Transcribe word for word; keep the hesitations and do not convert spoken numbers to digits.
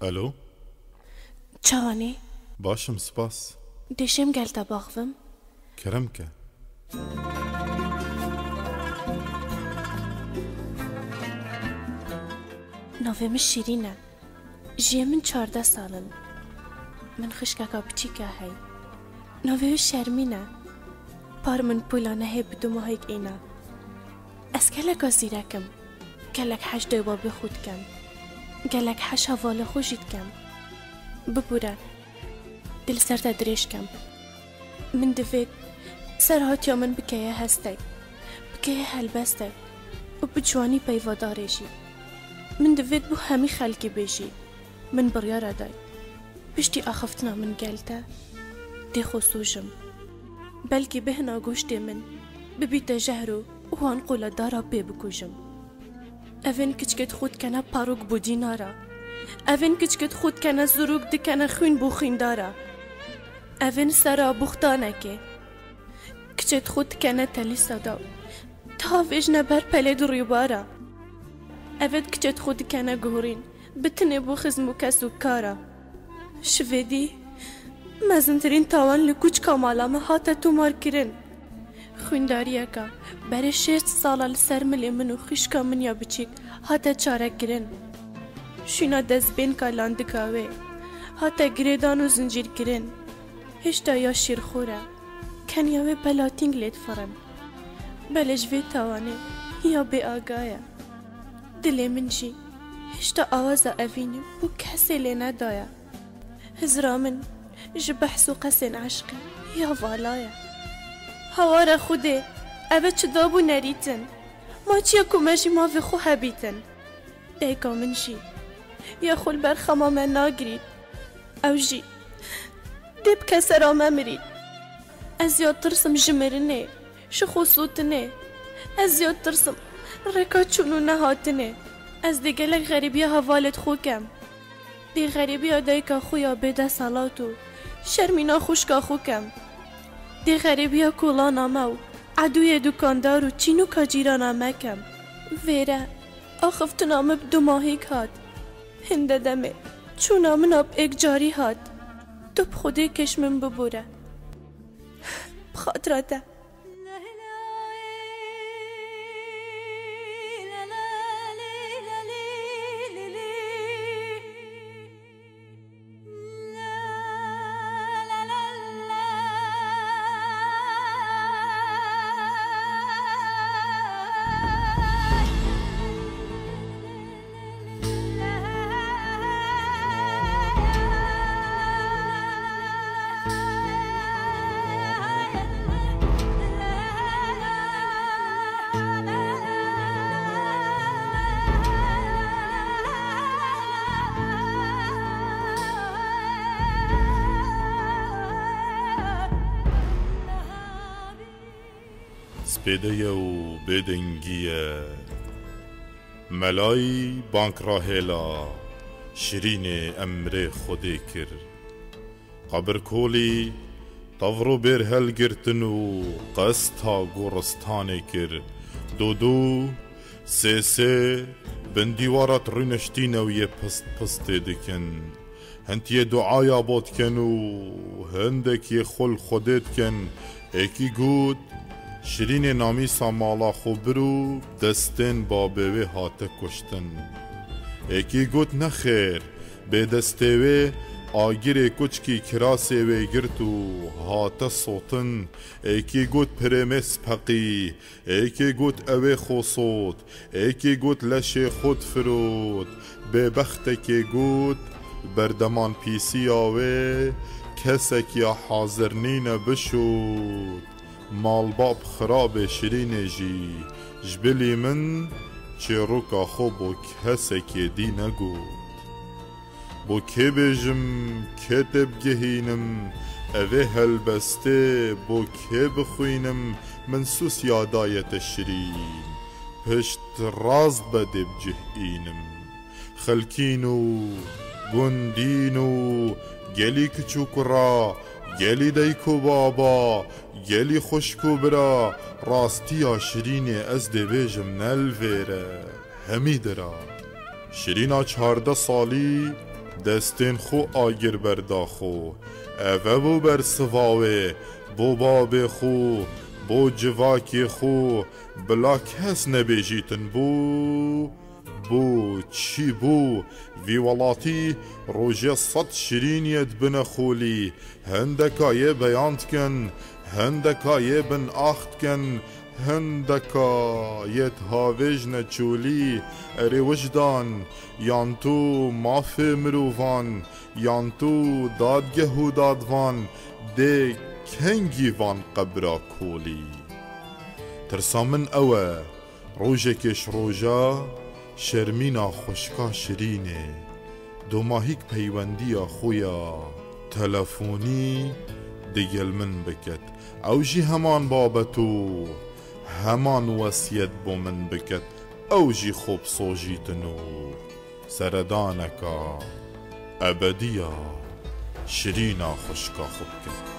Alo? Çawanê? Baş im, spas. Dêşêm gel te baxivim? Kerem ke. Navê min Şîrîn e. Jiyê min çardeh sal in. Min xişkeka biçîka hey. Navê wî Şermîn e. Par min pûla nehê bi du mahêk îna. Ez geleka zîrek im. Gelek heş dewbabê xwe dikem. Gelek heş hevalê xwe jî dikem. Bibûre. Dê li ser te dirêj kem. Min divêt serhatiya min bikeye hestek, bikeye helbestek û bi ciwanî peyvadarê jî. Min divêt bo hemî xelkê bêjî. Min biryara day. Piştî axiftina min gel te, dê xwe sûjim. Belkî bêhna goştê min bibîte jehr û wan qola dara pê bikujim. Evên kiçkêt xwe dikene parok bo dînara. Evên kiçkêt xwe dikene zirûk, dikene xwîn bo xwîndara. Evên sera buxtanekê. Kiçêt xwe dikene telîsa da. Tavêjne ber pelê di rûbara. Evêt kiçêt xwe dikene guhurîn. Bi tinê bo xizm û kes û kara. Şivêdî, mezintirîn tawan li kûçka mala me hate tomarkirin. Xwîndariyeka berê şêst sala li ser milê min û xişka min ya biçîk hate çarekirin. Şûna destbênka landika wê hate girêdan û zincîrkirin. Hêşta ya şîrxor e, keniya wê belatîng lê difirin. Belê ji vê tawanê ya bêaga ye. Dilê min jî hêşta awaza evînê bo kesê lê nedaye. Hizra min ji behs û qesên eşqê ya vala ye. Hawara Xwedê, ev e çi dab û nerîtin? Ma çiya ku me jî mavê xwe hebîtin? Dayika min jî ya xwe li ber xema me nagirît. Ew jî dê bi kesera me mirît. Ez ya tirsim ji mirinê, ji xwesotinê. Ez ya tirsim rêka çûn û nehatinê. Ez dê gelek xerîbiya hevalêt xwe kem. Dê xerîbiya dayika xwe ya bêdesalat û şermîna xwişka xwe kem. Dê xerîbiya kolana me û edûyê dukandar û çînûka cîrana me kem. Vêre, axiftina min bi du mahîk hat. Hinde demê çûna min a bi êk carî hat. Tu bi Xwedê kêş min bibûre. Bi xatira te. Spêde ye û bêdengî ye. Melayî bang rahêla, Şirînê emrê Xwedê kir. Qebirkolî tevr û bêr helgirtin û qesta goristanê kir. Dodo, sêsê bin dîwara rûniştîne û yê pist pistê dikin. Hindiyê duaya bo dikin û hindekî xwe li Xwedê dikin. Êkî got, Şirînê namîsa mala xwe bir û destên babê wê hate kuştin. Êkî got, nexêr, bê destê wê agirê kuçkî kirasê wê girt û hate sotin. Êkî got, pirê me speqî. Êkê got, ew ê xwe sot, êkê got, leşê xwe difirot. Bêbextekê got, berdeman pîsiya wê kesek ya hazir nîne bişot. Malbap xirabê Şirînê jî ji bilî min çêroka xwe bo kesekê dî negot. Bo kê bêjim, kê tê bigihînim, evê helbestê bo kê bixwînim, min sûsiya daye te Şirîn, pişt rast be dê bicih înim. Xelkîn û gundîn û gelî kiç û kura, gelî dayik û baba, gelî xwişk û bira, rastiya Şirînê ez dê bêjim ne li vêr e, hemî dir a. Şirîna çardeh salî Destên xwe agir berda xwe. Ev e bo bersiva wê, bo babê xwe, bo civakê xwe, bila kes nebêjîtin bû. Bû, çî bû? Vî welatî rojê sed şirîniyê dibine xolî. Hindeka yê beyan dikin, hindeka yê bin ax dikin, hindeka yê dihavêjne çolî. Erê wijdan, yan tu mafê mirovan, yan tu dadgeh û dadvan, dê kengî van qebra kolî? Tirsa min ew e, rojekê ji roja şermîna xwişka şirînê, domahîk peywendiya xwe ya telefonî digel min biket. Ew jî heman babet û heman wesiyet bo min biket. Ew jî xwe bisojîtin û seredaneka ebediya şirîna xwişka xwe bikin.